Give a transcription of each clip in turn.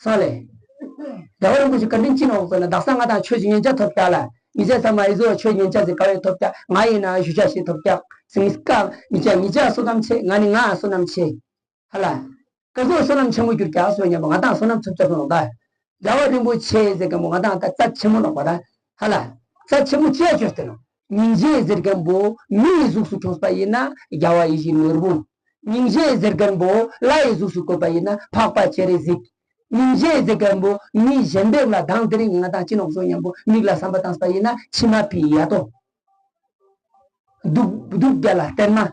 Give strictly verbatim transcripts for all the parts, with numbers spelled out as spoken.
སོང་ལེ། རྒྱལ་བ་རིན་པོ་ཆེ་བཀའ་དྲིན་ཅི་ནོག་ཟེར་ན་དག་ས་ང་དང་ཆོས་ཀྱི་ཉན་ཆ་ཐོབ་ཀྱག་ལ། ཉི་ཆ་ཚང་མ་ཨི་ཟོ་ཆོས་ཉན་ཆ་ཟེར་ག་བའི་ཐོབ་ཀྱག། ང་ཡིན་ན་ཞུ་ཆ་ཞིག་ཐོབ་ཀྱག། སིང་སྐབས་ཉི་ཆ་ཉི་ཆ་བསོད་ནམས་ཆེ། ང་ནི་ང་བསོད་ནམས་ཆེ། ཧ་ལ། ཀ་ཟོ་བསོད་ནམས་ཆེན་མོ་གྱུར་ཀྱག་སོ་ཉམ་པོ་ང་དང་བསོད་ནམས་ཐོབ་ཀྱག་སོང་ད། རྒྱལ་བ་རིན་པོ་ཆེ་ཟེར་མཁན་པོ་ང་དང་ད་རྩ་ཆེན་མོ་ནོག་པ་ད། ཧ་ལ། རྩ་ཆེན་མོ་ཅི་ཡ་ཅོས་ཏེ་ནོག། སྙིང་རྗེ་ཟེར་མཁན་པོ་མིའི་གཟུགས་སུ་འཁྲུངས་པ་ཡིན་ན་རྒྱལ་བ་ཡིད་བཞིན་ནོར་བུ། སྙིང་རྗེ་ཟེར་མཁན་པོ་ལྷའི་གཟུགས་སུ་བཀོད་པ་ཡིན་ན་འཕགས་པ་སྤྱན་རས་གཟིགས། སྙིང་རྗེ་ཟེར་མཁན་པོ་མི་གཞན་པའི་ལ་དང་དེ་རིང་ང་དང་ཅི་ནོག་སོ་ཉམ་པོ་མིག་ལ་བསམ་པ་བཏང་པ་ཡིན་ན་མཆི་མ་ཕི་ཡ་ཏོ། སྡུག་སྡུག་རྒྱལ་ལ་བརྟན་མ།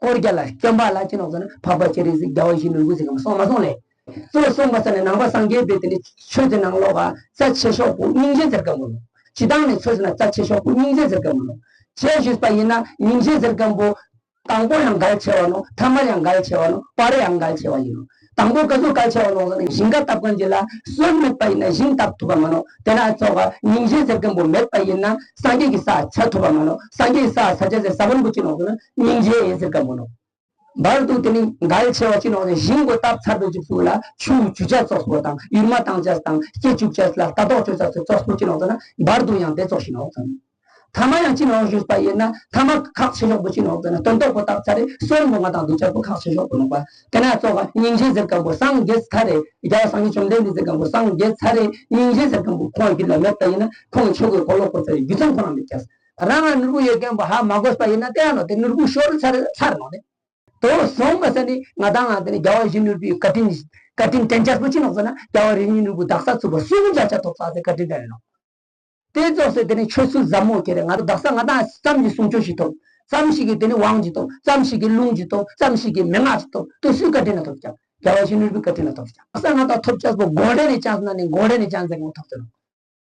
དཀོར་རྒྱལ་ལ་སྐྱོན་པ་ལ་ཅི་ནོག་ཟེར་ན་འཕགས་པ་སྤྱན་རས་གཟིགས་རྒྱལ་བ་ཡིད་བཞིན་ནོར་བུ་ཟེར་གི་སོང་མ་སོང་ལེ། གཙོ་བོ་སོང་པ་ས་ནས་ནང་པ་སངས་རྒྱས་པའི་དེ་ནི་ཆོས་ཀྱི་ནང་ལོགས་ཀ་རྩ་ཆེ་ཤོས་པོ་སྙིང་རྗེ་ཟེར་མཁན་པོ་ནོག། སྤྱི་བཏང་ནས་ཆོས་ཟེར་ན་རྩ་ཆེ་ཤོས་པོ་སྙིང་རྗེ་ཟེར་མཁན་པོ་ནོག། ཅི་ཞུས་པ་ཡིན་ན་སྙིང་རྗེ་ཟེར་མཁན་པོ་དང་པོ་ཡང་གལ་ཆེ་བ་ནོག། ཐ་མ་ཡང་གལ་ཆེ་བ་ནོག། བར་ཡང་གལ་ཆེ་བ་ཡིན་ནོག། དང་པོ་ཀ་ཟོ་གལ་ཆེ་བ་ནོག་ཟེར་ན་ཞིང་ཁ་བཏབ་མཁན་ཅིག་ལ་སོན་མེད་པ་ཡིན་ན་ཞིང་བཏབ་ཐུབ་པ་མ་ནོག། དེ་ན་ཙོགས་ཀ་སྙིང་རྗེ་ཟེར་མཁན་པོ་མེད་པ་ཡིན་ན་སངས་རྒྱས་ཀྱི་ས་ཆ་ཐུབ་པ་མ་ནོག། སངས་རྒྱས་ཀྱི་ས་ཆ་ཟེར་ས་བོན་པོ་ཅི་ནོག་ཟེར་ན་སྙིང་རྗེ་ཟེར་མཁན་པོ་ནོག། བར་དུ་དེ་ནི་གལ་ཆེ་བ་ཅི་ནོག་ཟེར་ན་ཞིང་པོ་བཏབ་ཚར་བའི་ཅིག་ཕུག་ལ་ཆུ་ཆུ་ཆ་ཙོགས་པོ་དང་ཡུར་མ་བཏང་ཆ་དང་སྐྱེ་བཅུག་ཆ་ལ་ལྟ་རྟོག་ཅོ་ཆ་ཙོགས་པོ་ཅི་ནོག་ཟེར་ན་བར་དུ་ཡང་དེ་ཙོགས་ཤིག་ནོག་ཟེར་ན། ཐ་མ་ཡང་ཅི་ནོག་ཞུས་པ་ཡིན་ན་ཐ་མ་ཁག་ཆེ་ཤོས་པོ་ཅི་ནོག་ཟེར་ན་སྟོན་ཐོག་པོ་བཏབ་ཚར་རེ་སོན་པོ་ང་དང་འདུག་ཆ་པོ་ཁག་ཆེ་ཤོས་པོ་ནོག་པ། དེ་ན་ཙོགས་པ་སྙིང་རྗེ་ཟེར་མཁན་པོ་སངས་རྒྱས་ཚར་རེ་རྒྱལ་བ་སངས་རྒྱས་བཅོམ་ལྡན་འདས་ཟེར་མཁན་པོ་སངས་རྒྱས་ཚར་རེ་སྙིང་རྗེ་ཟེར་མཁན་པོ་ཁོང་རྒྱུད་ལ་མེད་པ་ཡིན་ན་ཁོང་ཆོས་གོས་གོ་ལོག་པོ་ཚར་རེ་རྒྱུ་མཚན་ཁོ་རང་མེད་ཀྱག། རང་ང་ནོར་བུ་ཡོད་མཁན་པོ་ཧ་མ་གོས་པ་ཡིན་ན་དེ་ཡང་ནོག་དེ་ནོར་བུ་ཤོར་ཚར་ཚར་ནོག་དེ། དོ་སོང་པ་ས་ནི་ང་དང་ང་དེ་ནི་རྒྱལ་བ་ཡིད་བཞིན་ནོར་བུའི་བཀའ་དྲིན་བཀའ་དྲིན་དྲན་ཆ་པོ་ཅི་ནོག་ཟེར་ན་རྒྱལ་བ་ཡིད་བཞིན་ནོར་བུ་དག་ས་ཚུགས་པ་སུ་ཡིན་ཆ་ཆ་ཐོབ་ས་ཟེར་བཀའ་དྲིན་དྲན་ནོག། དེ་ཙོགས་སེ་དེ་ནི་ཆོས་ཚུལ་ཟབ་མོ་ཁྱེར་རེ་ང་དང་དག་ས་ང་དང་ཙམ་ཞིག་གསུང་ཆོས་ཤིག་ཐོབ། ཙམ་ཞིག་གི་དེ་ནི་དབང་ཞིག་ཐོབ། ཙམ་ཞིག་གི་ལུང་ཞིག་ཐོབ། ཙམ་ཞིག་གི་མན་ངག་ཞིག་ཐོབ། དེ་སུའི་བཀའ་དྲིན་ལ་ཐོབ་ཀྱག། རྒྱལ་བ་ཡིད་བཞིན་ནོར་བུའི་བཀའ་དྲིན་ལ་ཐོབ་ཀྱག། དག་ས་ང་དང་ཐོབ་ཆ་པོ་གོ་རེ་ནི་ཅང་ན་ནི་གོ་རེ་ནི་ཅང་ཟེར་ང་ཐོབ་ཏེ་ནོག།